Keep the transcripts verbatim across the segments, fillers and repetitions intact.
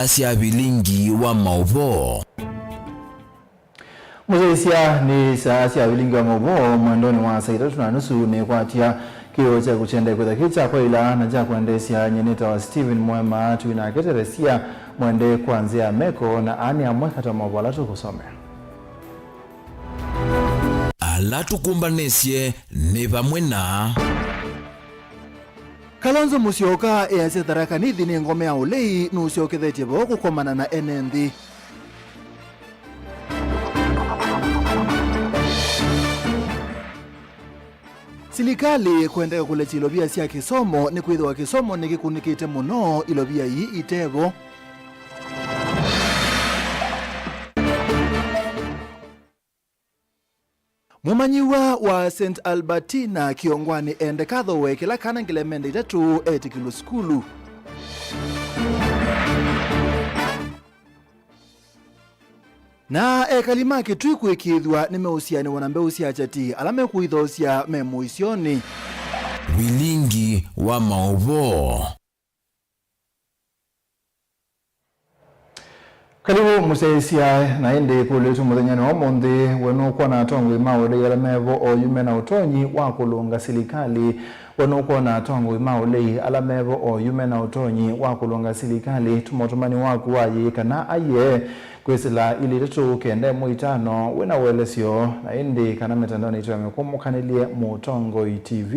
Saa sya vilingi wa maũvoo. Mũsyaĩĩsya nĩ saa sya vilingi wa maũvoo mwendonĩ wa saa itatũ na nusu nĩkwatya kĩw'ũ kya kũkyenda kwĩtha kĩ kya kwaĩla na kya kwendeesya. Nyie nĩtawa Stephen Mwema, twĩ nake Teresia Mwende kwa nzĩa ya meko, na aa nĩ amwe katĩ wa maũvoo ala tũkũsomea. Ala tũkũmbanĩsye nĩ vamwe na. Kalonzo Musyoka easya Tharaka Nithi nĩ ngome ya ũlei, nũsyokethetye vo kũkomana na ene nthĩ. Silikalĩ kũendeka kũlekya ilovia sya kĩsomo nĩkwĩthĩwa kĩsomo nĩkĩkunĩkĩte mũno ilovia ii itevo. Mũmanyĩw'a wa Saint Albertina Kĩongwani ende katho we kĩla kana ngelemende itatũ etĩkĩlwe sukulu. Na ekali ma Kĩtui kũĩkĩĩthw'a nĩmeũsianĩwa na mbeũ sya kyati ala mekũithoosya me mũisyonĩ. Vilingi wa maũvoo. Karibu mũsyaĩĩsya, na ĩndĩ ĩkũlyo yitũ mũthenyanĩ wa ũmũnthĩ, we nũkwona atongoi ma ũlei ala mevo oyu mena ũtonyi wa kũlũnga silikalĩ? We nũkwona atongoi ma ũlei ala mevo oyu mena ũtonyi wa kũlũnga silikalĩ? Tũma ũtũmani waku wa yĩĩ kana aiee kwĩsĩla ilĩ itatũ kenda ĩmwe itano wĩna ũelesyo, na ĩndĩ kana mĩtandaonĩ yitũ ya mĩkũmũkanĩlye Mũtongoi T V.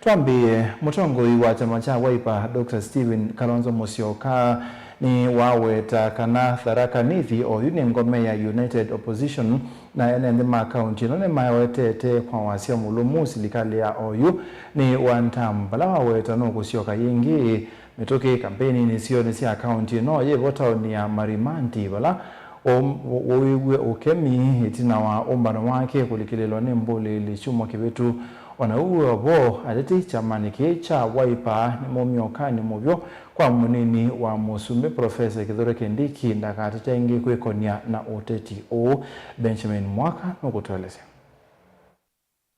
Twambĩĩe, mũtongoi wa kyama kya Wiper, Doctor Stephen Kalonzo Musyoka, nĩwaweta kana Tharaka Nithi oyu nĩ ngome ya United Opposition, na ene nthĩ ma kaunti ĩno nĩmawetete kwa wasya mũlũmu silikalĩ ya oyu nĩ one term, vala waweta nũkũsyoka yĩngĩ mĩtũkĩ kampeinĩ isionĩ sya kaunti ĩno yĩvo taoni ya Marimanti, vala wauĩw'e ũkemi ĩtina wa ũmbano wake kũlikĩlĩlwa nĩ mbũlĩĩli kyumwa kĩvĩtu. O na ũu wĩ o vo, ateti kyamanĩ kĩĩ kya Wiper nĩmaumie ũkany'o mũvyũ kwa mũnini wa mũsumbĩ Profesa Kithure Kindiki ndakatete ĩngĩ kwĩkonia na ũteti ũũ. Benjamin Mwaka nũkũtũelesya.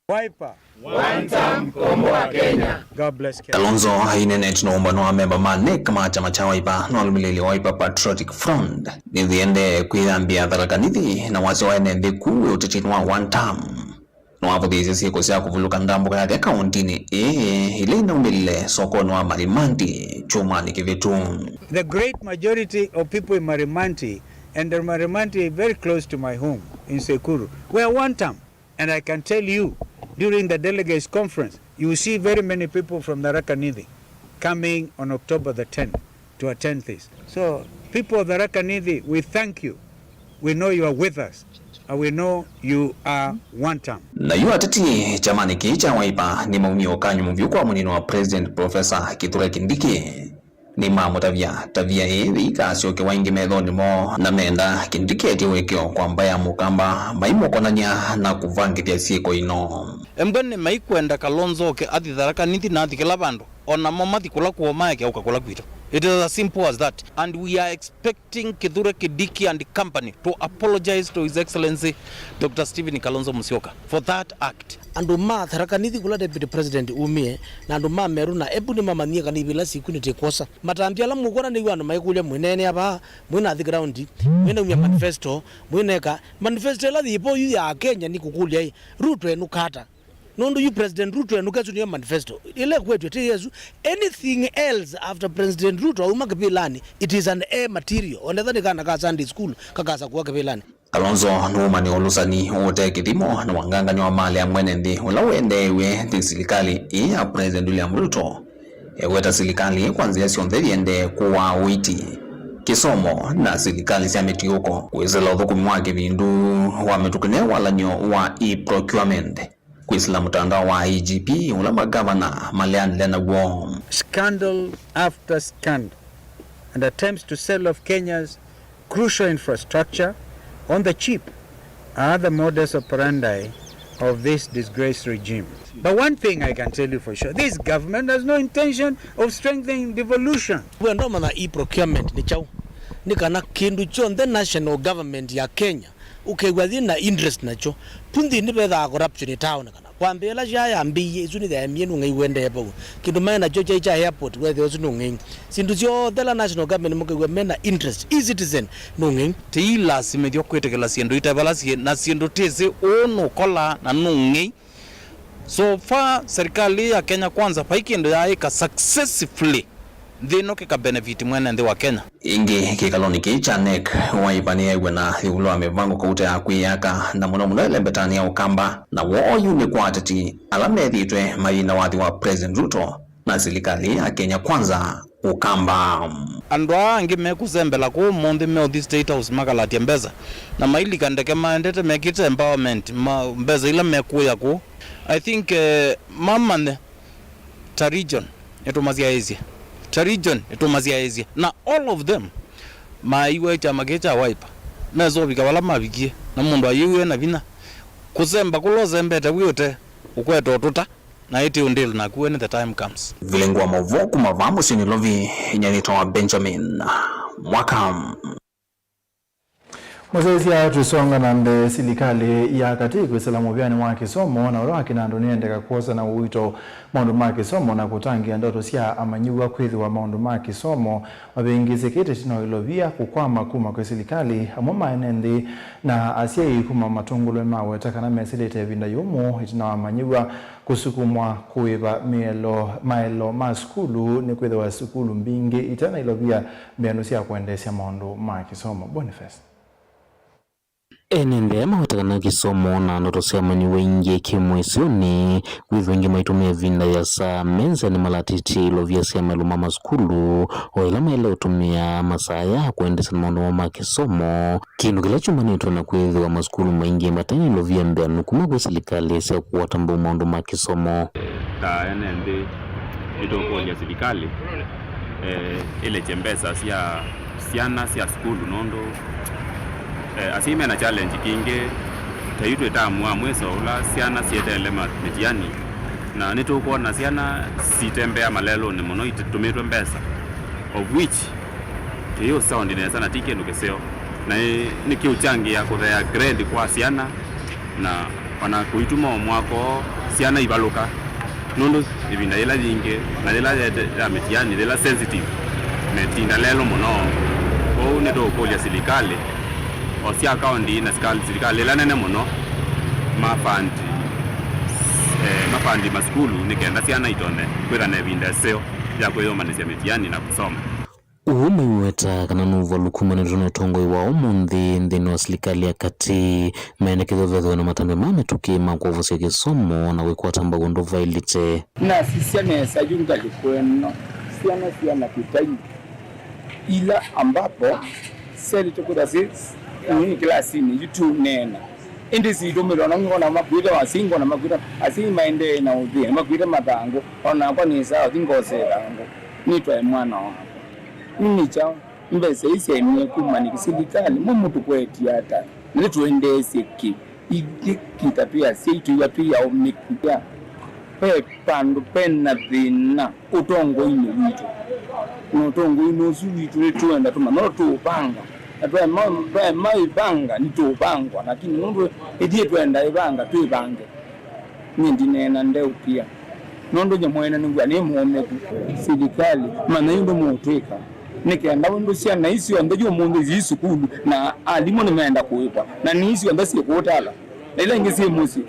Wiper. One term, komboa Kenya. God bless Kenya. Kalonzo aineenete na ũmbano wa memba ma NEC ma kyama kya Wiper, no alũmĩlĩĩli wa Wiper Patriotic Front nĩthiendee kwĩyambĩa Tharaka Nithi na wasya wa ene nthĩ kuu wĩ ũtetinĩ wa one term. Nĩwavũthĩĩsye syĩko sya kũvulũka ndambũka yake kaũntinĩ ĩĩ ĩla inaumĩlile sokonĩ wa Marimanti kyumwanĩ kĩvĩtu. The great majority of people in Marimanti, and Marimanti is very close to my home in Sekuru, were one term. And I can tell you, during the delegates conference, you will see very many people from Tharaka Nithi coming on October the tenth to attend this. So, people of Tharaka Nithi, we thank you. We know you are with us, and we know you are one term. Na yu ateti kyamanĩ kĩĩ kya Wiper nĩmaumie ũkany'o mũvyũ kwa mũnini wa President Professor Kithure Kindiki. Nĩmamũtavya tavia ĩĩ yĩikasyokewa ĩngĩ methonĩ moo, na menda Kindiki etye ũĩkĩĩo kwa mbaĩ ya Mũkamba maimũkonany'a na kũvangĩthya syĩko ino. Embwe nĩmaikwenda Kalonzo oke athi Tharaka Nithi na athi kĩla vandũ, o namo mathi kũla kwoo maeke ũka kũla kwitũ. It is as simple as that. And we are expecting Kithure Kindiki and company to apologize to His Excellency Doctor Stephen Kalonzo Musyoka for that act. Andũ ma Tharaka Nithi kũla Deputy President umie, na andũ ma Meru na Embu nĩmamanyie kana ivĩla siku nĩtĩkwosa. Matambya ala mũkwona nĩw'o andũ maikũlya, mwĩneenea vaa, mwĩnathi ground, mwĩnaumya manifesto, mwĩneka manifesto ĩla yĩvo yu ya Kenya nĩ kũkũlya ĩ, Ruto enũka ata? Nũndũ yu President Ruto enũka, ĩsu nĩyo manifesto ĩla ĩkwetw'e, ti Yesu. Anything else after President Ruto auma kĩvĩlanĩ, it is an air material. Onetha nĩ kana ka Sunday school kakasakũa kĩvĩlanĩ. Kalonzo nũũmany'a ũlũsani ũte kĩthimo na wangangany'a wa malĩ ya mwene nthĩ ũla ũendeew'e nthĩ silikalĩ ĩĩ ya President William Ruto. Eweta silikalĩ kwa nzĩa syonthe yĩendee kũaa ũiiti, kĩsomo na silikalĩ sya mĩtiũko. Kwĩsĩla ũthũkũmi wa kĩvindu wa mĩtũkĩ ne walan'yo wa e-procurement. Kwĩsĩla mũtandao wa I G P ũla magavana maleanile naw'o. Scandal after scandal and attempts to sell off Kenya's crucial infrastructure on the cheap are the modus operandi of this disgraced regime. But one thing I can tell you for sure, this government has no intention of strengthening devolution. We ndomanya e-procurement nĩ kyaũ? Nĩ kana kĩndũ kyonthe national government ya Kenya ũkew'a yĩ na interest nakyo, vu nthĩnĩ vethaa corruption ĩtaaonekana. Kwambĩĩa ĩla sha yambĩĩie, ĩsu nĩyaemie nũng'ei ũendee vau. Kĩndũ maĩ nakyo kyaĩ kya airport, weethĩa ũsu nũng'ei. Syĩndũ syonthe ila national government mũkew'a mena interest, e-citizen nũng'ei. Tĩilasimĩthw'a kwĩtĩkĩla syĩndũ ite vala syĩ, na syĩndũ tĩsĩ ũũ nũkolaa na nũng'ei. So far, serikali ya Kenya Kwanza vai kĩndũ yaaĩka successfully nthĩ ĩno kĩka benefit mwene nthĩ wa Kenya. Ĩngĩ, kĩkalonĩ kĩĩ kya nec, Wiper nĩyaĩw'e na ĩũlũ wa mĩvango kauta ya kwĩyaka, na mũno mũno ĩlembetanĩ ya Ũkamba, na woo yu nĩ kwa ateti ala methĩĩtwe mayĩna wathi wa President Ruto na silikalĩ ya Kenya Kwanza Ũkamba. Andũ aa angĩ mekũsembela kũũ ũmũnthĩ meũthi State House makalatya mbesa, na mailika ndeke maendete mekĩte empowerment, ma, mbesa ila mekũya kũũ. I think, eh, mamanye ta region ĩtũmasyaĩĩsye, ta region ĩtũmasyaĩĩsye, na all of them maaiwe kyama kĩĩ kya Wiper, mesovika vala mavikie, na mũndũ ayĩw'e na vinya. Kũsemba kũla ũsembete wĩ ũte ũkwete ũtũta, na ĩtĩ ũndĩl naku when the time comes. Vilingi wa maũvoo kuma vaa mũsyĩ Nairobi, nyie nĩtawa Benjamin Mwaka. Mũsyaĩĩsya, twĩsonga na mbee, silikalĩ ya katĩ kwĩsĩla mũvĩanĩ wa kĩsomo na ũla wa kĩnandũ nĩyendeka kwosa na ũito maũndũ ma kĩsomo na kũtangĩĩa ndoto sya amanyĩw'a kwĩthĩwa maũndũ ma kĩsomo mavĩngĩĩsĩkĩte ĩtina wa ilovia kũkwama kuma kwĩ silikalĩ. Amwe ma ene nthĩ na asyai kuma matũngũlũme maweta kana mesĩlĩte ĩvinda yũmũ ĩtina wa amanyĩw'a kũsukumwa kũĩva mĩelo, maelo ma sukulu, nĩkwĩthĩwa sukulu mbingĩ ite na ilovia mbeanu sya kũendeesya maũndũ ma kĩsomo. Boniface. Ene nthĩ aya maweta kana kĩsomo na ndoto sya amanyĩw'a aingĩ kĩ mũĩsyonĩ, kwĩthĩwa aingĩ maitũmĩa ĩvinda yĩasa me nzĩanĩ malatĩtye ilovia sya maelo ma masukulu, o ĩla maĩle ũtũmĩa masaa aya kũendeesya na maũndũ moo ma kĩsomo. Kĩndũ kĩla kyumanĩtwe na kwĩthĩwa masukulu maingĩ mate na ilovia mbeanu kuma kwĩ silikalĩ sya kũkwata mbau maũndũ ma kĩsomo. Ta ene nthĩ, nĩtũkũlya silikalĩ, eh, ĩlekye mbesa sya syana sya sukulu, nũndũ, eh, asyai mena challenge kingĩ ta yu twĩ tamu wa mwĩso ũla syana syeteele ma-, mĩtiani, na nĩtũkwona syana sitembea malelũnĩ mũno itũmĩtwe mbesa, of which kĩyĩũsaundi nesa na ti kĩndũ kĩseo, na ĩ-, nĩkĩũkyangĩa kũthea grade kwa syana, na ona kũituma o mwaka oo syana ivalũka, nũndũ ĩvinda yĩla yingĩ na yĩla yete-, ya mĩtiani yĩla sensitive, metinda lelũ mũno. Kwoou nĩtũũkũlya silikalĩ, o sya kaũnti na sikal-, silikalĩ ĩla nene mũno, mafandi, eh, mafandi masukulu nĩ kenda syana itonye kwĩtha na ĩvinda ĩseo ya kwĩyũmanĩsya mĩtiani na kũsoma. Ũu maiweta kana nĩ ũvalũku umanĩte na ũtongoi wa ũmũnthĩ nthĩnĩ wa silikalĩ ya katĩ, mendekethw'a vethĩwe na matambya ma mĩtũkĩ ma kwovosya kĩsomo na kwĩkwata mbau ũndũ vaĩlĩte. Nasisya nesa yu ngalĩko ĩno, syana syana kĩtai ila ambapo syalĩte kwĩtha syĩ nini kĩlasinĩ yu tũneena, ĩndĩ sitũmĩtwe ona ngona makuĩte wasingwa na makuĩte asyai maendee na ũthĩna makuĩte mathangũ, onakwa nĩsaa ũthi ngose ĩthangũ nĩtwae mwana wakwa. Nĩ kyaũ? Mbesa ii syaemie kuma nĩkĩ? Silikalĩ, mwe mũtũkwetye ata? Na nĩtũendeesye kĩ? Ithyĩ kĩta twĩ asyai twĩw'a twĩ aũmĩku. Ve vandũ ve na thĩna ũtongoinĩ witũ, na ũtongoinĩ ũsu witũ nĩtũenda tũmanya ũla tũũvanga, na twaema, twaema ĩvanga nĩtũũvangwa, lakini nũndũ ithyĩ twenda ĩvanga twĩvange. Nyie ndineena ndeũkĩa, nũndũ nyie mwene nĩngw'a nĩ mũũmĩku. Silikalĩ, manyai ũndũ mũũtwĩka, nĩ kenda ũndũ syana ii syonthe yu ũmũnthĩ yĩ sukulu, na alimũ nĩmeenda kũĩvwa, na nĩ ii syonthe syĩ kũũ Tala, na ila ingĩ syĩ mũsyĩ.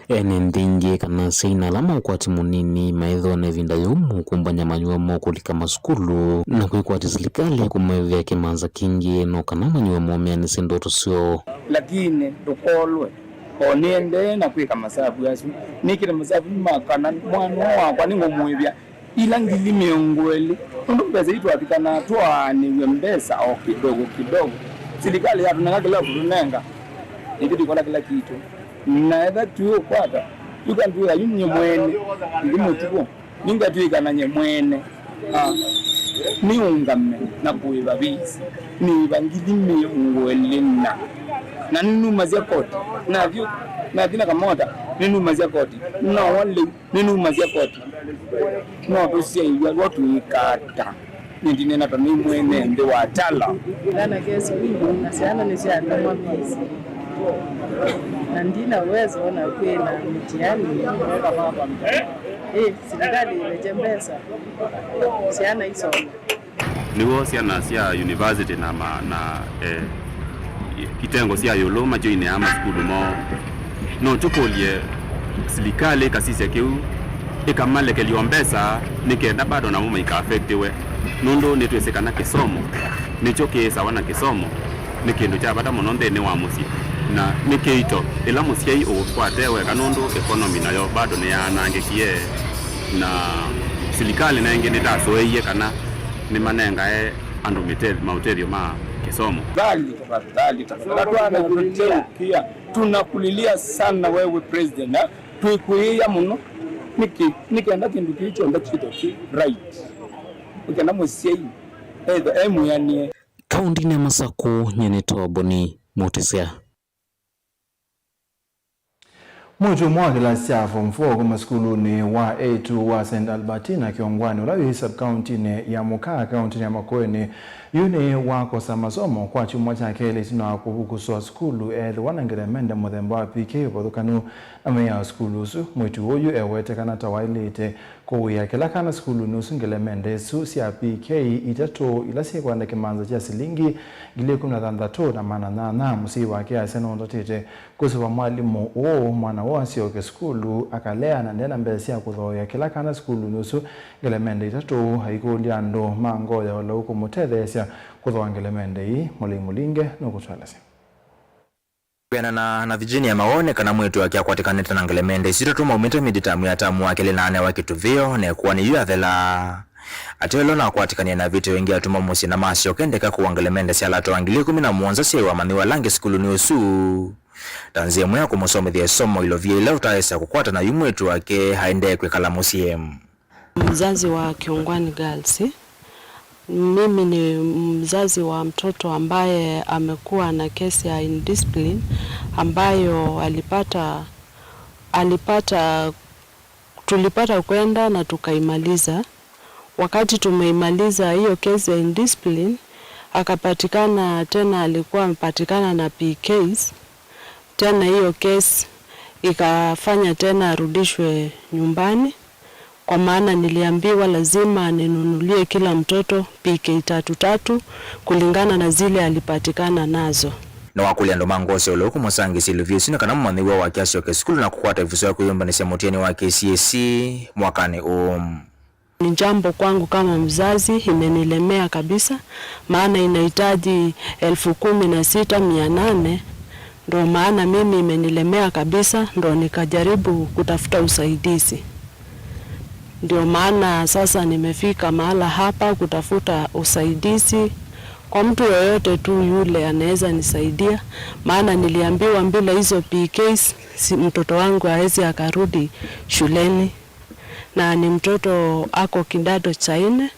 Ene nthĩ ingĩ kana asyai na ala ma ũkwati mũnini maĩthĩwa na ĩvinda yũmũ kũmbany'a manyũa moo kũlika masukulu, na kwĩkwatya silikalĩ kũmaĩvĩa kĩmanza kĩngĩ no kana manyũa moo meanĩsye ndoto syoo. Lakini ndũkolwe. O nĩendee na kwĩka masavu asu. Nĩkĩte masavu ma kana mwana ũũ wakwa nĩngũmũĩvya ila ngili mĩongo ĩlĩ, nũndũ mbesa ii twavikanaa twaanĩw'e mbesa o kidogo kidogo. Silikalĩ yatũnenga kĩla kũtũnenga, ithyĩ tũikola kĩla kitũ. Na ethĩwa tũiũkwata, yu kana twĩka yu nyie mwene, ĩngĩ mũtuku. Nĩngatw'ĩka na nyie mwene, ah, nĩũngame na kũĩva visi, nĩĩva ngili mĩongo ĩlĩ na, na nĩnumasya koti, nathi, nathi na kamota, nĩnumasya koti, nowa lĩu, nĩnumasya koti, no tũsyaĩw'a w'o twĩka ata? Nĩndinena ta nĩ mwene nthĩ wa Tala. Kana ke sukulu, na syana nĩsyatemwa visi. Na ndina uwezo ona kwĩna mĩtiani. Ĩ, silikalĩ ĩlete mbesa, syana isoma. Nĩw'o syana sya university na, ma, na eh, itengo sya ĩũlũ majoinĩaa masukulu moo. No tũkũlye silikalĩ ĩkasisya kĩu, ĩkamalekelya o mbesa nĩ kenda bado namo maika affectiwe, nũndũ nĩtwĩsĩ kana kĩsomo nĩkyo kĩĩsawa na kĩsomo nĩ kĩndũ kya vata mũno nthĩnĩ wa mũsyĩ, na nĩ kĩito ĩla mũsyai ũkwate weka, nũndũ economy nayo bado nĩyaanangĩkie, na silikalĩ na ĩngĩ nĩtasoeie kana nĩmanengae andũ mĩte-, maũtethyo ma kĩsomo. Tafadhali, tafadhali, tafadhali, twana tũteũkia. Tunakulilia sana wewe president, eh? Twĩkwĩĩa mũno. Nĩkĩ? Nĩ kenda kĩndũ kĩu kyonthe kĩthwe kĩ right. Nĩ kenda mũsyai ethe e mwĩanĩe. Kaũntĩnĩ ya Masakũ, nyie nĩtawa Boni Mũtĩsya. Mwĩĩtu ũmwe wa kĩlasi kya form four kuma sukulunĩ wa eĩtu wa Saint Albertina Kyongwani, ũla wĩ sub-kaũntĩnĩ ya Mũkaa, kaũntĩnĩ ya Makueni, yu nĩwakosa masomo kwa kyumwa kya kelĩ ĩtina wa kũvukuswa sukulu eethĩwa na ngelemende mũthemba wa P K ũvathũkanu na mwĩao wa sukulu ũsu. Mwĩĩtu ũyũ ewete kana ta waĩlĩte kũwĩa kĩla kana sukulunĩ ũsu ngelemende isu sya P K itatũ ila syĩkwenda kĩmanza kya silingi ngili ĩkũmi na thanthatũ na maana nyanya. Mũsyai wake asya nũtatĩte kũsũva mwalimũ ũũ mwana woo asyoke sukulu akalea, na ndena mbesa sya kũthooea kĩla kana sukulunĩ ũsu ngelemende itatũ. Aikũlya andũ ma ngoo ya ũlau kũmũtetheesya kũthooa ngelemende ii. Mũlei Mũlinge nũkũtũelesya. Kwĩanana na Virginia, mawone kana mwĩĩtu wake akwatĩkanĩte na ngelemende isu itatũ maumĩte midterm ya tamu wa kelĩ na anewa kĩtuvĩo, na ekuani yu athela. Ateo ĩla ũnakwatĩkanie na vĩtyo ĩngĩ atuma mũsyĩ na masyoke ndeka kũwa ngelemende sya lato wa ngili ĩkũmi na mũonza syai wamanyĩw'a ala angĩ sukulunĩ ũsu. Ta nzĩa ĩmwe ya kũmũsomethya ĩsomo, ilovia ila ũtaĩsa kũkwata na yu mwĩĩtu wake aendee kwĩkala mũsyĩ. Mzazi wa Kiungwani Girls. Mimi ni mzazi wa mtoto ambaye amekuwa na kesi ya indiscipline ambayo alipata, alipata, tulipata kwenda na tukaimaliza. Wakati tumeimaliza hiyo kesi ya indiscipline, akapatikana tena, alikuwa amepatikana na P Ks. Tena hiyo kesi ikafanya tena arudishwe nyumbani, kwa maana niliambiwa lazima ninunulie kila mtoto P K tatu tatu kulingana na zile alipatikana nazo. Nĩwakũlya andũ ma ngoo sya ũlau kũmũsangĩsya ilovia isu nĩ kana mũmanyĩw'a wake asyoke sukulu na kũkwata ĩvuso ya kwĩyũmbanĩsya mũtiani wa K C S E mwakanĩ ũũ. Ni jambo kwangu kama mzazi imenilemea kabisa, maana inahitaji elfu kumi na sita mia nane, ndo maana mimi imenilemea kabisa, ndo nikajaribu kutafuta usaidizi. Ndio maana sasa nimefika mahala hapa kutafuta usaidizi kwa mtu yoyote tu yule anaweza nisaidia, maana niliambiwa bila hizo P Ks, si, mtoto wangu hawezi akarudi shuleni. Na ni mtoto ako kidato cha nne.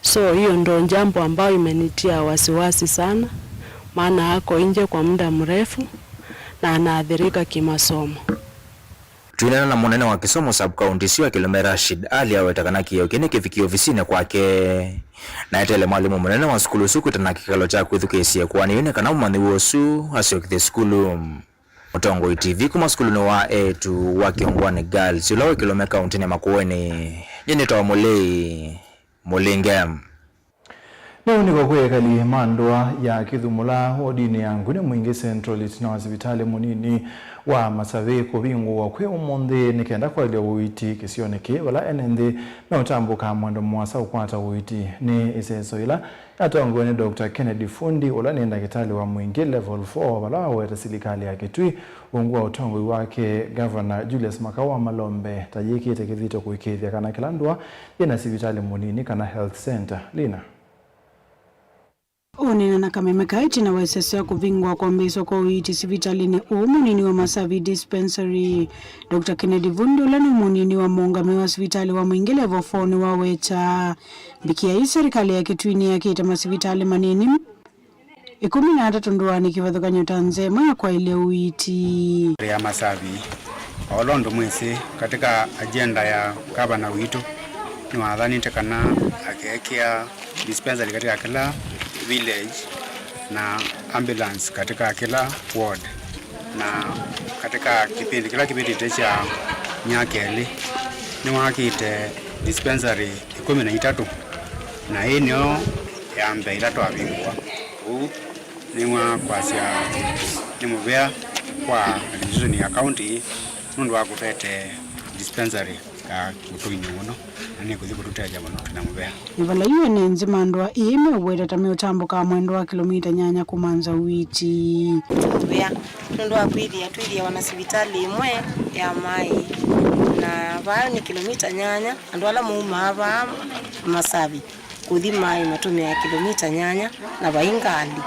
So, hiyo ndo jambo ambayo imenitia wasiwasi sana, maana ako nje kwa muda mrefu na anaathirika kimasomo. Twĩneena na mũnene wa kĩsomo sub-county ĩsu ya Kilome Rashid Ali aweta kana kĩeo kĩĩ nĩkĩvikie ovisinĩ kwake. Na eteele mwalimũ mũnene wa sukulu ũsu kwĩtana kĩkalo kya kwĩthukĩĩsya ĩkoani yĩu nĩ kana mũmanyĩw'a ũsu asyokethye sukulu. Mũtongoi T V kuma sukulunĩ wa eĩtu wa Kiongwani Girls, ũla wĩ Kilome, kaũntĩnĩ ya Makueni. Nyie nĩtawa Mũlei Mũlinge. Nĩ ũnĩko kwĩ ekali ma ndũa ya Kĩthumũla wodinĩ ya Ngune Mwingĩ Central ĩtina wa sivitalĩ mũnini wa Masavi kũvingũwa kwĩ ũmũnthĩ nĩ kenda kwaĩlya ũiiti kĩsionĩ kĩĩ, vala ene nthĩ meũtambũka mwendo mũasa ũkwata ũiiti. Nĩ ĩseso yĩla yatongoew'e nĩ Doctor Kennedy Fundi, ũla nĩ ndakĩtalĩ wa Mwingĩ Level four, vala waweta silikalĩ ya Kitui ungu wa ũtongoi wake Governor Julius Makau wa Malombe ta yĩkĩte kĩthito kũĩkĩĩthya kana kĩla ndũa yĩna sivitalĩ mũnini kana health center. Lina. Ũneena na kameme kaa ĩtina wa ĩseso ya kũvingũa kwambĩĩswa kwa ũiiti sivitalĩnĩ ũũ mũnini wa Masavi Dispensary, Doctor Kennedy Fundi, ũla nĩ mũnini wa mũũngamĩi wa sivitalĩ wa Mwingĩ Level four, nĩwaweta mbikia ii serikali ya Kitui nĩyakĩte masivitalĩ manini ĩkũmi na atatũ ndũanĩ kĩvathũkany'o ta nzĩa ĩmwe ya kwaĩlya ũiiti. Ya Masavi, o ũla ũndũ mwĩsĩ, katika agenda ya gavana witũ, nĩwathanĩte kana akeekĩa dispensary katika kila village na ambulance katika kila ward. Na katika kĩpindi kĩla kĩvĩtĩte kya myaka ĩlĩ, nĩwakĩte dispensary ĩkũmi na itatũ, na ĩĩ nĩyo ya mbee ĩla twavingũa. Ũu nĩwa kwasya nĩ mũvea kwa administration ya county nũndũ wa kũtũete dispensary ya ũtũinĩ mũno, na nĩkũthi kũtũtethya mũno twĩna mũvea. Nĩ vala yu ene nzĩ ma ndũa ĩĩ meũweta ta meũtambũkaa mwendo wa kĩlomita nyanya kuma Nzauiti. Mũvea nũndũ wa kwĩthĩa twĩthĩawa na sivitalĩ ĩmwe ya maĩ, na vaa nĩ kĩlomita nyanya, andũ ala maumaa vaa Masavi kũthi maĩ matũmĩaa kĩlomita nyanya na vai ngalĩ.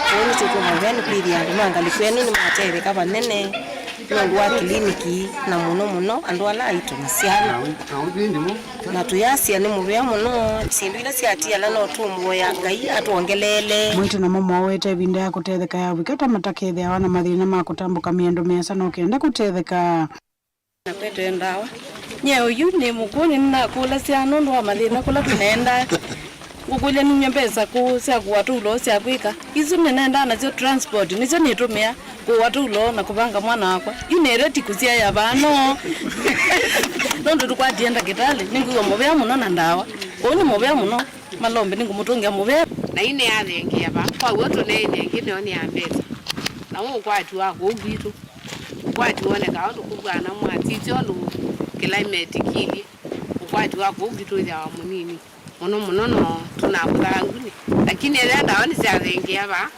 Kwoou nĩtwĩtwe mũvea nĩ kwĩthĩa andũ ma ngalĩko ĩno nĩmatetheka vanene nũndũ wa kiliniki, na mũno mũno andũ ala aitũ na syana. Na tũyasya nĩ mũvea mũno, syĩndũ ila syatiala no tũmũvoya Ngai atwongeleele. Mwaitũ namo mowete ĩvinda ya kũtetheka yavika ta matakethĩawa na mathĩna ma kũtambũka mĩendo mĩasa na ũkenda kũtetheka. Nakwete ndawa. Nyie ũyu nĩ mũkũũ, nĩnakũlasya nũndũ wa mathĩna kũla tũneendaa. Ngũkũlya nĩnyie mbesa kũũ sya kũa tũulo sya kwĩka. Isu nĩnendaa nasyo transport, nĩsyo nĩtũmĩa kũa tũulo na kũvanga mwana wakwa. Yu nĩ ready kũsyaĩa vaa no. Nũndũ tũkwatie ndakĩtalĩ, nĩngwĩw'a mũvea mũno na ndawa. Ũu nĩ mũvea mũno. Malombe nĩngũmũtũngĩa mũvea. Na yu nĩyathengea vaa. Kwa w'o tũneene ĩngĩ nĩyo nĩ ya mbesa. Na ũũ ũkwati wa kũu kwitũ. Ũkwati wonekaa ũndũ kũvw'ana mwasisya ũndũ climate kĩlye. Ũkwati wa kũu kwitũ wĩthĩawa mũnini mũno mũno, no tũnakũthaa nguni. Lakini ethĩa ndawa nĩsyathengea vaa,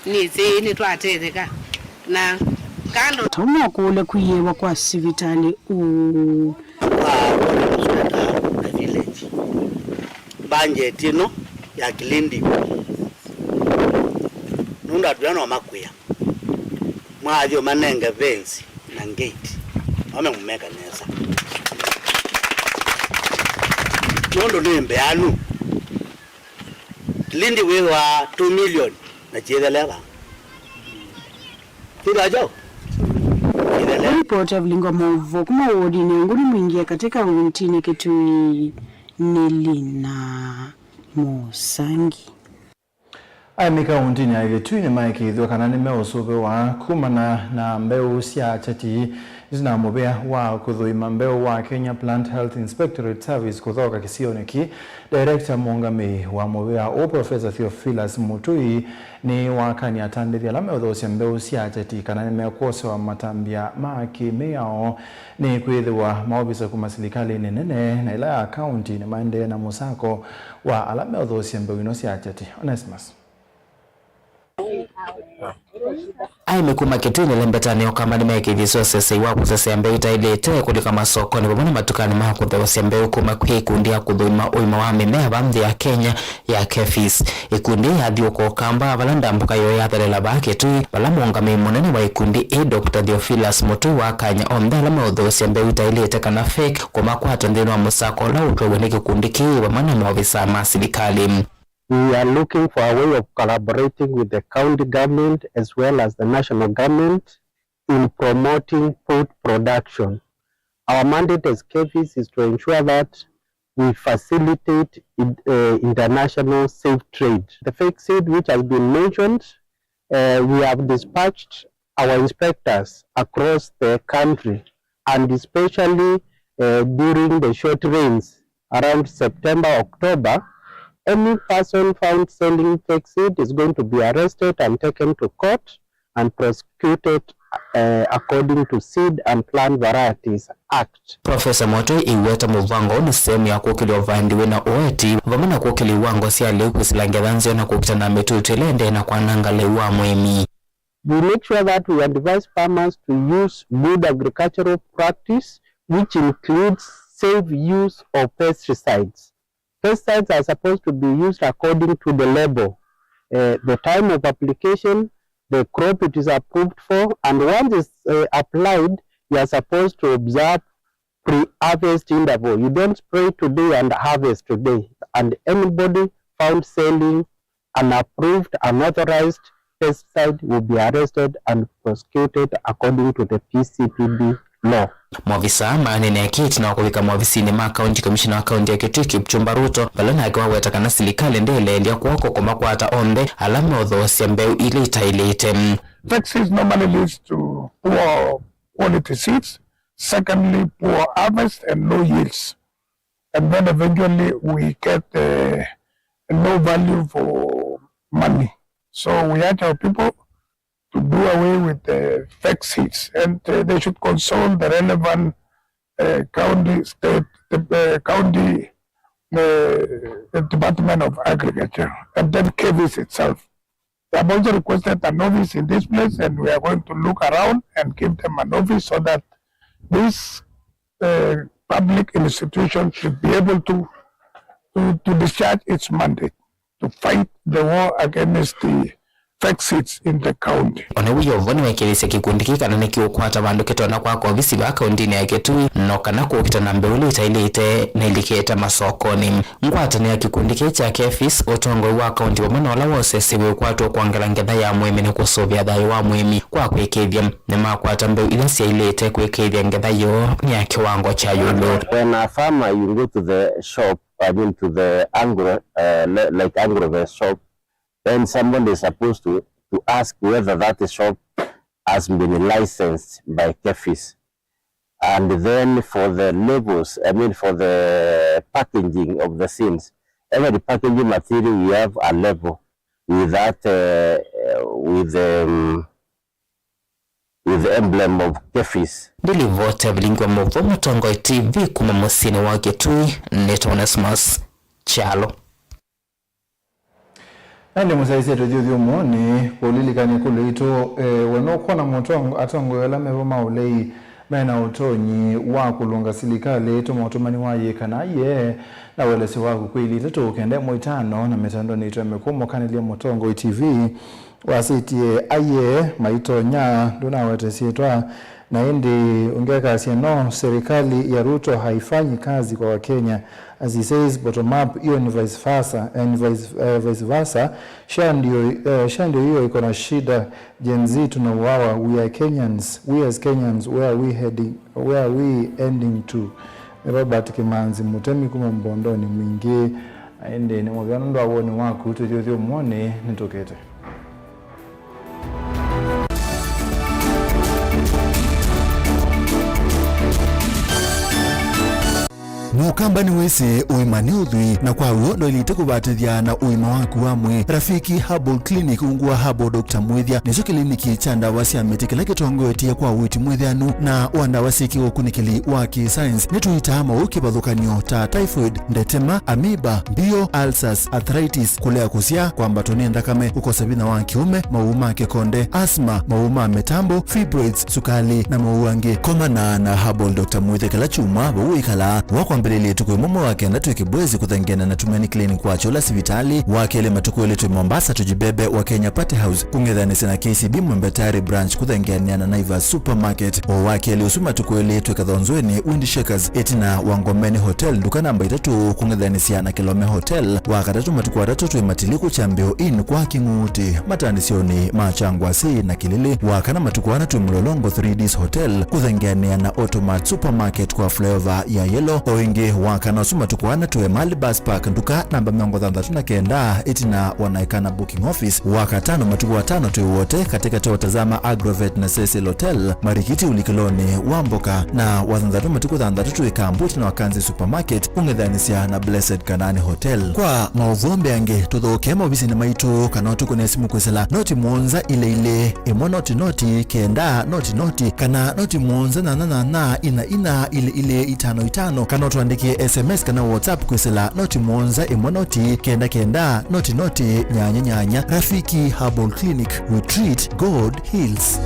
nĩsĩ nĩtwatetheka. Na kando. Tau no kũũle kũiĩwa kwa sivitalĩ ũũ. Kwa Honorable Sweta na village, budget ĩno ya Kilindi, nũndũ andũ aa no makwĩa. Mwathi ũmanenge fence na gate, no memũmeka nesa. Nũndũ nĩ mbeanu. Kilindi wĩthwa two million na kyĩtheleva. Kĩthwa kyaũ? Kyĩtheleva. Ripoti ya Vilingo Maũvoo kuma wodinĩ ya Nguni Mwingi ya katĩ kauntinĩ Kitui nĩ Lina Mũsangi. Aĩmi kauntinĩ ya Kitui nĩmaĩkĩĩthw'a kana nĩmeũsũvĩwa kumana na mbeũ sya kyeti itina mũvĩa wa kũthũima mbeũ wa Kenya Plant Health Inspectorate Service kũthoka kĩsionĩ kĩĩ. Director mũũngamĩi wa mũvĩa ũũ, Professor Theophilus Mũtũi, nĩwakany'a atandĩthya ala meũthoosya mbeũ sya kyeti kana nĩmekwosewa matambya ma kĩmĩao. Nĩkwĩthĩwa maovisa kuma silikalĩnĩ nene na ĩla ya kaunti nĩmaendee na mũsako wa ala meũthoosya mbeũ ino sya kyeti. Onesimus. Aĩmi kuma Kitui nĩlembetanĩ o kamba nĩmeekĩthĩsye ũsesei wa kũsesea mbeũ itaĩlĩte kũlika masokonĩ vamwe na matukanĩ ma kũtheũsya mbeũ kuma kwĩ ikundi ya kũthũima ũima wa mĩmea vaa nthĩ ya Kenya ya KEPHIS. Ikundi yathiũũka o kamba vala ndambũka yoo yathalela vaa Kitui, vala mũũngamĩi mũnene wa ikundi ĩĩ, Doctor Theophilus Mũtũi, wakany'a onthe ala meũthoosya mbeũ itaĩlĩte kana fake kũmakwata nthĩnĩ wa mũsako ũla ũtwaiwe nĩ kĩkundi kĩĩ vamwe na maovisaa ma silikalĩ. We are looking for a way of collaborating with the county government as well as the national government in promoting food production. Our mandate as KEPHIS is to ensure that we facilitate in-, uh, international safe trade. The fake seed which has been mentioned, uh, we have dispatched our inspectors across the country, and especially, uh, during the short rains around September, October, any person found selling fake seed is going to be arrested and taken to court and prosecuted, uh, according to Seed and Plant Varieties Act. Profesa Mũtũi aiweta mũvango ũũ nĩ sehemu ya kũkĩlya ũvandi wĩna ũeti, vamwe na kũkĩlya iwango sya lĩu, kwĩsĩla ngetha nzeo na kũkita na mĩtutu ĩla ĩendee na kwananga lĩu wa mũĩmi. We make sure that we advise farmers to use good agricultural practice, which includes safe use of pesticides. Pesticides are supposed to be used according to the label, uh, the time of application, the crop it is approved for, and once it's, uh, applied, you are supposed to observe pre-harvest interval. You don't spray today and harvest today. And anybody found selling unapproved, unauthorized pesticide will be arrested and prosecuted according to the P C P B law. Maovisaa maanene akĩti na kũvika maovisinĩ ma County Commissioner wa kaunti ya Kitui, Kipchumba Ruto, vala nake waweta kana silikalĩ ndĩĩleelya kw'oko kũmakwata onthe ala meũthoosya mbeũ ila itaĩlĩte. Vexed seeds normally leads to poor quality seeds, secondly, poor harvest and low yields. And then eventually we get uh, no value for money. So we urge our people to do away with the vexed seeds, and uh, they should consult the relevant uh, county, state, uh, county uh, Department of Agriculture, and then KEPHIS itself. They have also requested an office in this place, and we are going to look around and give them an office so that this uh, public institution should be able to, to, to discharge its mandate to fight the war against the vexed seeds in the county. Ona wĩoo vo nĩwekĩlĩsye kĩkundi kĩĩ kana nĩkĩũkwata vandũ kĩtonya kwaka ovisi vaa kaũntĩnĩ ya Kitui, no kana kũkita na mbeũ ila itaĩlĩte na ilikĩte masokonĩ. Ngwatanĩo ya kĩkundi kĩĩ kya KEPHIS, ũtongoi wa kaũntĩ vamwe na ũla wosesĩ wĩkwatwa kwongela ngetha ya mũĩmi na kũsũvĩa thayũ wa mũĩmi kwa kwĩkĩĩthya nĩmakwata mbeũ ila syaĩlĩte kwĩkĩĩthya ngetha yoo nĩ ya kĩwango kya ĩũlũ. When a farmer, you go to the shop, I mean to the agro, uh, le- like Agrovet shop, then somebody is supposed to, to ask whether that shop has been licensed by KEPHIS. And then for the labels, I mean for the packaging of the seeds, every packaging material we have a label with that, uh, uh, with the, um, with the emblem of KEPHIS. Ndilivota vilingi wa maũvoo Mũtongoi T V kuma mũsyĩnĩ wa Kitui, nĩtawa Onesmus Kyalo. Na nĩ mũsyaĩĩsye tũthyũthyũmũnĩ kũlilikany'a ĩkũlyo yitũ, eh, we nũkwona mũtongo-, atongoi ala mevo ma ũlei me na ũtonyi wa kũlũnga silikalĩ? Tũma ũtũmani wa yĩĩ kana aiee na ũelesyo waku kwĩ ili itatũ kenda ĩmwe itano na mĩtandonĩ yitũ ya mĩkũũ. Mũkanĩlya Mũtongoi T V wasĩtye aiee maitonya, ndũnawete syĩtwa, na ĩndĩ ũngĩ akasya no serikali ya Ruto haifanyi kazi kwa Wakenya, as he says bottom up, hiyo ni vice versa, eh, ni vice, eh, vice versa. SHA ndio, eh, SHA ndio hiyo iko na shida. Gen Z tunauawa. We are Kenyans. We as Kenyans, where are we heading? Where are we ending to? Nĩ Robert Kimanzi Mũtemi kuma Mbondonĩ Mwingĩ. Na ĩndĩ nĩ mũvea nũndũ wa woni waku. Tũthyũthyũmũnĩ nĩtũkĩte. Mũkamba nĩwĩsĩ ũima nĩ ũthwii, na kwa w'o ndwaĩlĩte kũvatĩthya na ũima waku wa mwĩĩ. Rafiki Herbal Clinic, ungu wa Herbal Doctor Mwĩthya, nĩkyo kĩliniki kya ndawa sya mĩtĩ kĩla kĩtongoetye kwa ũiiti mwĩthĩanu na wa ndawa syĩ kĩũkunĩkĩli wa kĩ-science. Nĩtũitaa maũũ kĩvathũkany'o ta typhoid, ndetema, amoeba, mbio, ulcers, arthritis, kũlea kũsyaa, kwambatwa nĩ nthakame, kũkosa vinya wa kĩũme, mawau ma kĩkonde, asthma, mawau ma mĩtambo, fibroids, sukalĩ, na mawau angĩ. Komana na Herbal Doctor Mwĩthya kĩla kyumwa vau wĩkalaa. Wakwambĩlĩlya ĩtukũ ĩmwe mwei wa kenda twĩ Kibwezi kũthengeana na Tumaini Clinic wa Kyola sivitalĩ. Wa kelĩ matukũ elĩ twĩ Mombasa Tujibebe wa Kenya Party House kũng'ethanĩsya na K C B Mwembe Tayari Branch kũthengeanĩa na Naivas Supermarket. O wa kelĩ ũsu matukũ elĩ twĩ Kathonzweni Wind Shakers ĩtina wa Ngomeni Hotel nduka namba itatũ kũng'ethanĩsya na Kilome Hotel. Wa katatũ matukũ atatũ twĩ Matiliku Kyambĩo Inn kwa Kĩng'uti mataanĩsyonĩ ma Kyangwasĩ na Kĩlĩlĩ. Wa kana matukũ ana twĩ Mlolongo three Ds Hotel kũthengeanĩa na Automat Supermarket kwa flyover ya Yellow. O ĩngĩ wa kana ũsu matukũ ana twĩ Mali Bus Park nduka namba mĩongo thanthatũ na kenda ĩtina wa Naikana Booking Office. Wa katano matukũ atano twĩ Wote katĩkatĩ wa Tazama Agrovet na Cecil Hotel, Marikiti ũlikĩlonĩ wa mboka, na wa thanthatũ matukũ thanthatũ twĩ Kambu ĩtina wa Kanzi Supermarket kũng'ethanĩsya na Blessed Kanaani Hotel. Kwa maũvoo mbeange, tũthokee maovisinĩ maitũ kana ũtũkũne simũ kwĩsĩla noti mũonza ilĩ ilĩ ĩmwe noti noti kenda noti noti kana noti mũonza nyanya nyanya ina ina ilĩ ilĩ itano itano, kana ũtũandĩkĩe S M S kana WhatsApp kwĩsĩla noti mũonza ĩmwe noti kenda kenda noti noti nyanya nyanya. Rafiki Herbal Clinic, we treat, God heals.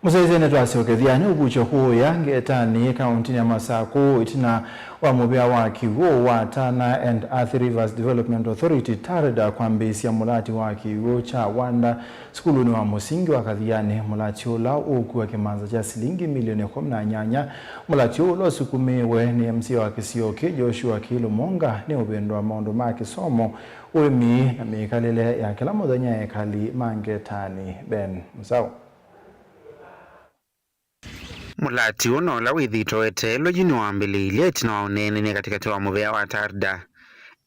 Mũsyaĩĩsye nĩtwasyokethya nĩ ũvuky'o kũũya Ngetanĩ, kaũntĩnĩ ya Masakũ, ĩtina wa mũvĩa wa kĩw'ũ wa Tana and Athi Rivers Development Authority, TARDA, kwambĩĩsya mũlati wa kĩw'ũ kya Wanda sukulunĩ wa mũsingi wa Kathiani. Mũlati ũla ũkua kĩmanza kya silingi milioni ĩkũmi na nyanya. Mũlati ũla ũsukumĩĩwe nĩ M C A wa kĩsio kĩ, Joshua Kiilu Monga, nĩ ũvĩndũ wa maũndũ ma kĩsomo, ũĩmi na mĩkalĩle ya kĩla mũthenya ya ekali ma Ngetanĩ. Ben Mũsaũ. Mũlati ũũ na ũla wĩthĩĩtwe weteelwe yu nĩwambĩlĩĩlye ĩtina wa ũneenany'a katĩkatĩ wa mũvea wa Tarda,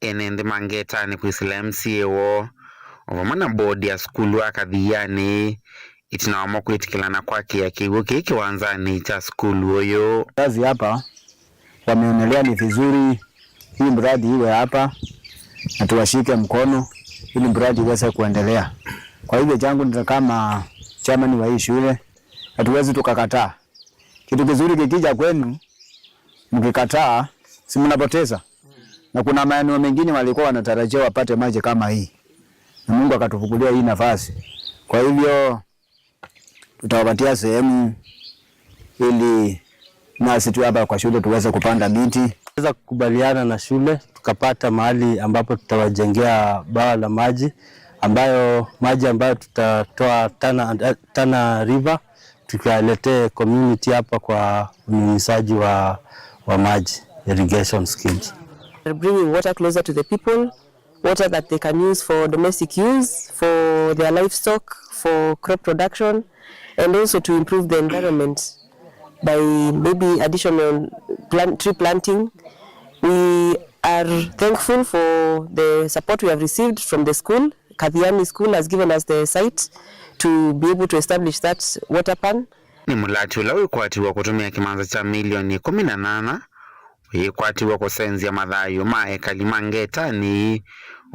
ene nthĩ ma Ngetanĩ kwĩsĩla M C A woo, o vamwe na mbodi ya sukulu wa Kathianĩ, ĩtina wamo kwĩtĩkĩlana kwakĩa kĩw'ũ kĩĩ kĩwanzanĩ kya sukulu ũyũ. Kazi hapa wameendelea ni vizuri, hii mradi iwe hapa na tuwashike mkono ili mradi iweze kuendelea. Kwa hivyo changu ni kama chairman wa hii shule, hatuwezi tukakataa. Kitu kizuri kikija kwenu, mkikataa, si mnapoteza? Na kuna maeneo mengine walikuwa wanatarajia wapate maji kama hii, na Mungu akatufungulia hii nafasi. Kwa hivyo, tutawapatia sehemu ili nasi tu hapa kwa shule tuweze kupanda miti. Tuweza kukubaliana na shule, tukapata mahali ambapo tutawajengea bwawa la maji, ambayo maji ambayo tutatoa Tana, Tana River, tukiwaletee community hapa kwa unyunyizaji wa, wa maji, irrigation schemes. Bringing water closer to the people, water that they can use for domestic use, for their livestock, for crop production, and also to improve the environment by maybe additional plant, tree planting. We are thankful for the support we have received from the school. Kathiani School has given us the site to be able to establish that water pan. Nĩ mũlati ũla wĩkwatiw'a kũtũmĩa kĩmanza kya milioni ĩkũmi na nana wĩkwatiw'a kũsenzya mathayũ ma ekali ma Ngetanĩ,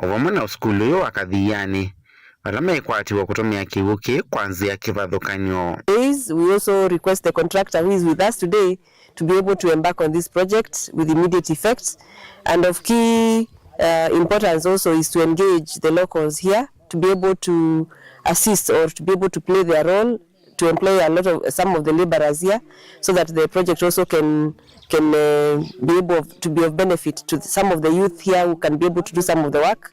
o vamwe na ũsukulu ũyũ wa Kathianĩ, vala mekwatiw'a kũtũmĩa kĩw'ũ kĩĩ kwa nzĩa kĩvathũkany'o. Days, we also request the contractor who is with us today to be able to embark on this project with immediate effect. And of key, uh, importance also is to engage the locals here to be able to assist or to be able to play their role, to employ a lot of, some of the laborers here, so that the project also can, can, uh, be able to be of benefit to some of the youth here who can be able to do some of the work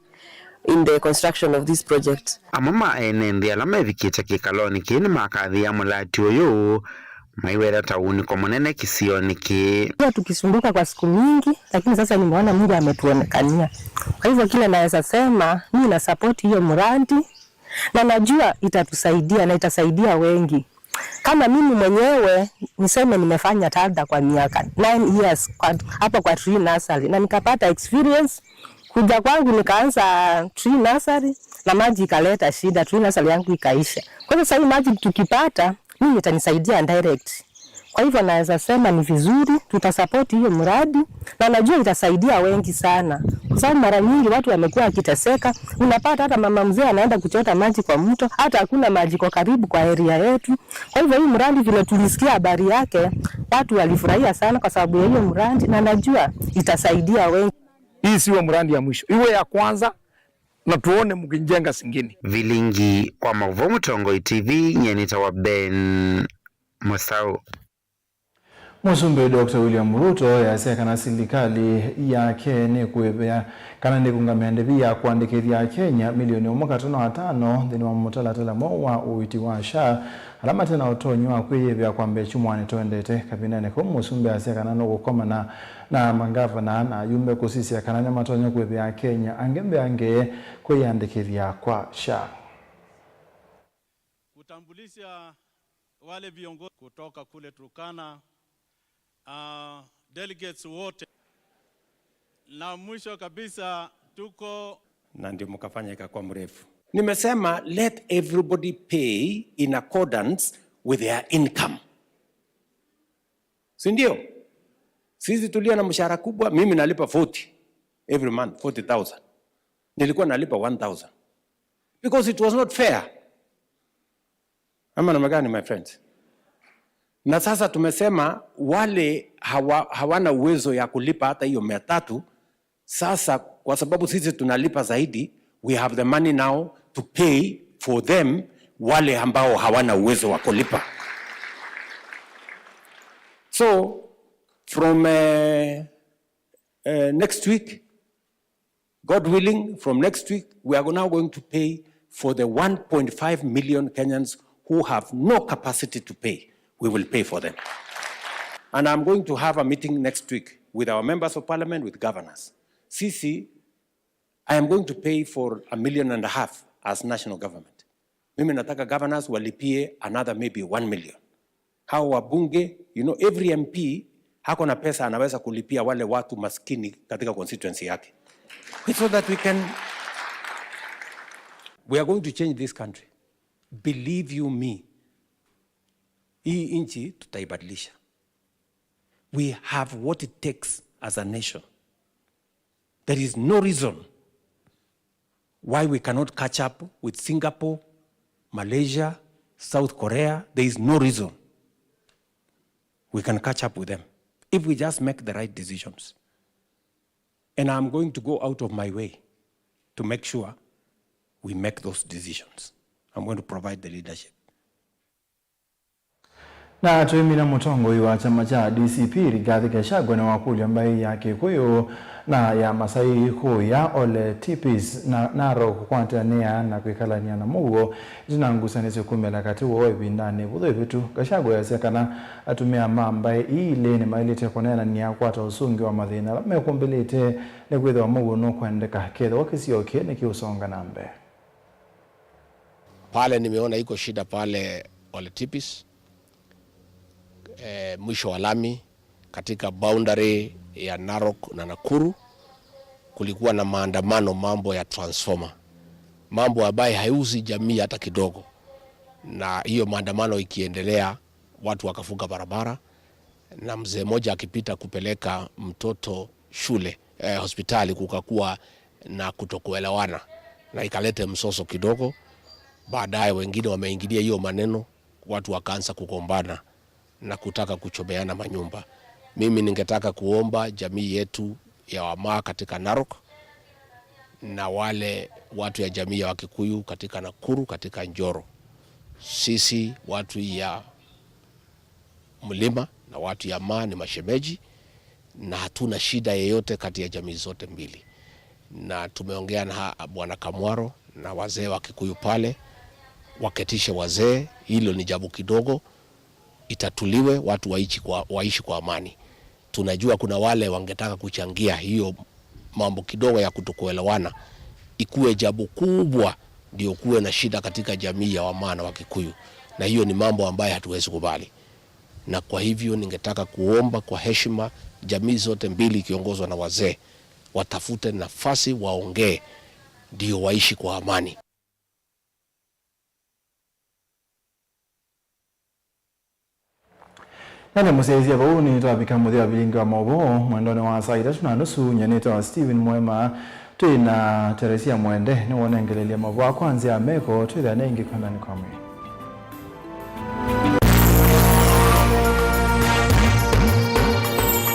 in the construction of this project. Amwe ma ene nthĩ ala mevikĩte kĩkalonĩ kĩĩ nĩmakathĩĩa mũlati ũyũ maiweta ta ũunĩko mũnene kĩsionĩ kĩĩ. Tumekuwa tukisumbuka kwa siku mingi, lakini sasa nimeona Mungu ametuonekania. Kwa hivyo kile naweza sema, mimi na support hiyo mradi, na najua itatusaidia na itasaidia wengi. Kama mimi mwenyewe, niseme nimefanya Tarda kwa miaka nine years kwa, hapo kwa tree nursery, na nikapata experience. Kuja kwangu nikaanza tree nursery, na maji ikaleta shida, tree nursery yangu ikaisha. Kwa hivyo sasa hii maji tukipata, mimi itanisaidia direct. Kwa hivyo naweza sema ni vizuri, tutasupport hiyo mradi, na najua itasaidia wengi sana. Kwa sababu mara nyingi watu wamekuwa wakiteseka, unapata hata mama mzee anaenda kuchota maji kwa mto, hata hakuna maji kwa karibu kwa area yetu. Kwa hivyo hii mradi vile tulisikia habari yake, watu walifurahia sana kwa sababu ya hiyo mradi, na najua itasaidia wengi. Hii siwe mradi ya mwisho, iwe ya kwanza, na tuone mkijenga zingine. Vilingi wa Mauvoo, Mũtongoi T V, nyie nĩtawa Ben Mũsaũ. Mũsumbĩ Doctor William Ruto easya kana silikalĩ yake nĩkũĩvĩa kana nĩkũngamĩa ndĩvi ya kũandĩkĩthya Akenya milioni ũmwe katono atano nthĩnĩ wa mũtalatala mweũ wa ũiiti wa SHA, ala mate na ũtonyi wa kwĩyĩvĩa kwambĩĩa kyumwanĩ twendete. Kavindanĩ kau, mũsumbĩ asya kana nũkũkomana na mangavana na ayumbe kũsisya kana nĩmatonya kũĩvĩa Akenya angĩ mbeange kwĩyandĩkĩthya kwa SHA. Kutambulisha wale viongozi kutoka kule Turkana, ah, delegates wote. Na mwisho kabisa tuko na ndio mkafanya ikakuwa mrefu. Nimesema let everybody pay in accordance with their income. Si ndio? Sisi tulio na mshahara kubwa, mimi nalipa forty every month, forty thousand. Nilikuwa nalipa one thousand. Because it was not fair. Ama namna gani, my friends? Na sasa tumesema wale hawa-, hawana uwezo ya kulipa hata hiyo mia tatu, sasa kwa sababu sisi tunalipa zaidi, we have the money now to pay for them, wale ambao hawana uwezo wa kulipa. So, from, eh, eh, next week, God willing, from next week, we are now going to pay for the one point five million Kenyans who have no capacity to pay. We will pay for them. And I'm going to have a meeting next week with our members of parliament, with governors. Sisi, I am going to pay for a million and a half as national government. Mimi nataka governors walipie another maybe one million. Hao wabunge, you know, every M P hako na pesa anaweza kulipia wale watu maskini katika constituency yake. So that we can, we are going to change this country. Believe you me. Hii nchi tutaibadilisha. We have what it takes as a nation. There is no reason why we cannot catch up with Singapore, Malaysia, South Korea. There is no reason we can catch up with them if we just make the right decisions. And I'm going to go out of my way to make sure we make those decisions. I'm going to provide the leadership. Na twĩmina, mũtongoi wa kyama kya D C P Rigathi Gachagua nĩwakũlya mbaĩ ya Kĩkũyũ na ya Masai kũya Ole Tipis na Narok kũkwatanĩa na kwĩkalany'a na mũuo ĩtina wa ngusanĩsyo kumĩla katĩ woo ĩvindanĩ ĩvũthũ ĩvĩtu. Gachagua easya kana atumĩa ma mbaĩ ii ilĩ nĩmaĩlĩte kũneenany'a kwata ũsũngĩo wa mathĩna ala mekũmbĩlĩte nĩkwĩthĩwa mũuo nũkwendeka kethĩwa kĩsio kĩĩ nĩkĩũsonga na mbee. Pale nimeona iko shida pale Ole Tipis, eh, mwisho wa lami katika boundary ya Narok na Nakuru, kulikuwa na maandamano mambo ya transformer, mambo ambayo haihusi jamii hata kidogo, na hiyo maandamano ikiendelea, watu wakafunga barabara, na mzee mmoja akipita kupeleka mtoto shule, eh, hospitali, kukakuwa na kutokuelewana na ikalete msoso kidogo. Baadaye wengine wameingilia hiyo maneno, watu wakaanza kugombana na kutaka kuchomeana manyumba. Mimi ningetaka kuomba jamii yetu ya Wamaa katika Narok na wale watu ya jamii ya Wakikuyu katika Nakuru, katika Njoro, sisi watu ya mlima na watu ya Maa ni mashemeji, na hatuna shida yeyote kati ya jamii zote mbili. Na tumeongea na ha-, Bwana Kamwaro na wazee wa Kikuyu pale, waketishe wazee, hilo ni jambo kidogo, itatuliwe, watu waishi kwa, waishi kwa amani. Tunajua kuna wale wangetaka kuchangia hiyo mambo kidogo ya kutokuelewana ikuwe jambo kubwa, ndio kuwe na shida katika jamii ya Wamaa na Wakikuyu, na hiyo ni mambo ambayo hatuwezi kubali. Na kwa hivyo ningetaka kuomba kwa heshima jamii zote mbili ikiongozwa na wazee watafute nafasi waongee, ndio waishi kwa amani. Na nĩ mũsyaĩĩsya vau nĩtwavika mũthya wa vilingi wa maũvoo mwendonĩ wa saa itatũ na nusu. Nyie nĩtawa Stephen Mwema, twĩ na Teresia Mwende nĩwonengelelya maũvoo kwa nzĩa ya meko. Twĩthĩane ĩngĩ kwendani kwa mwĩĩ.